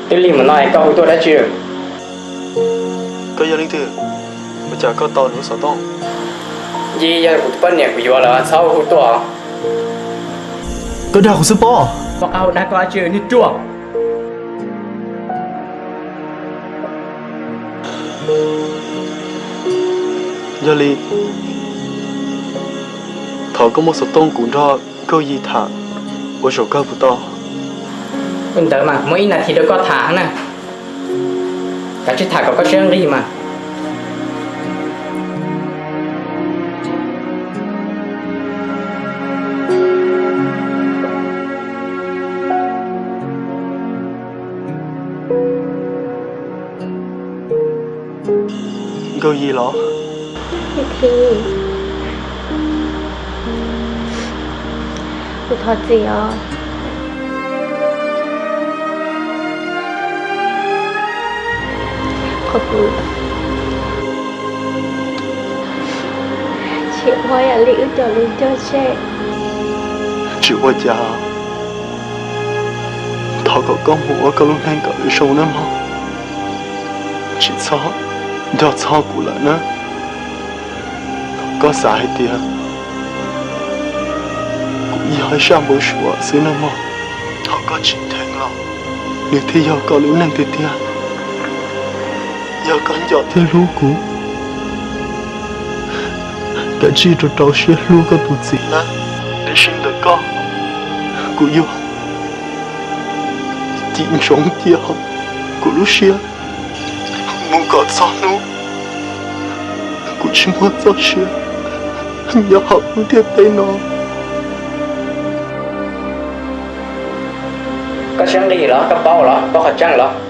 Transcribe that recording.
Twb lig mus no koj hu tuaj dab tsi? Koj yog leej twg? Ua cas koj tau nws lub xov tooj? Yog kuv tus poj niam kuv yuav lawm, txhob hu tuaj. Koj dag kuv xwb pob. Koj qab hau dag koj dab tsi niag ruam? Yog li, thov koj muab xov tooj kuv nrog Nkauj Yis tham, ua zaum kawg puas tau? Ua ntawd mas muab ib nas this rau koj tham na. Kav tsij tham kom koj siab nqig mas. Nkauj Yis los? Kuv thov txim os. Qhov kuv tsis ua yam li wb cov lus cog tseg. Tsis ua cas, thov kom koj mus ua koj lub neej kom zoo nawb mog. Tsis txhob nco txog kuv lawm na. Koj xav hais tias kuv yog ib zaj npau suav xwb nawb mog. Thaum koj tsim dheev los, nws thiaj yog koj lub neej tiag tiag. Yog koj nco thiab hlub kuv, kav tsij rau rau siab hlub koj tus txiv na. Tiam sis ntawm koj, kuv yuav cim ntsoov cia kuv lub siab mus kom txog hnub kuv tsis muaj txoj sia nyob hauv lub ntiaj teb no. Koj siab nqig los koj paub los paub qhov tseeb los?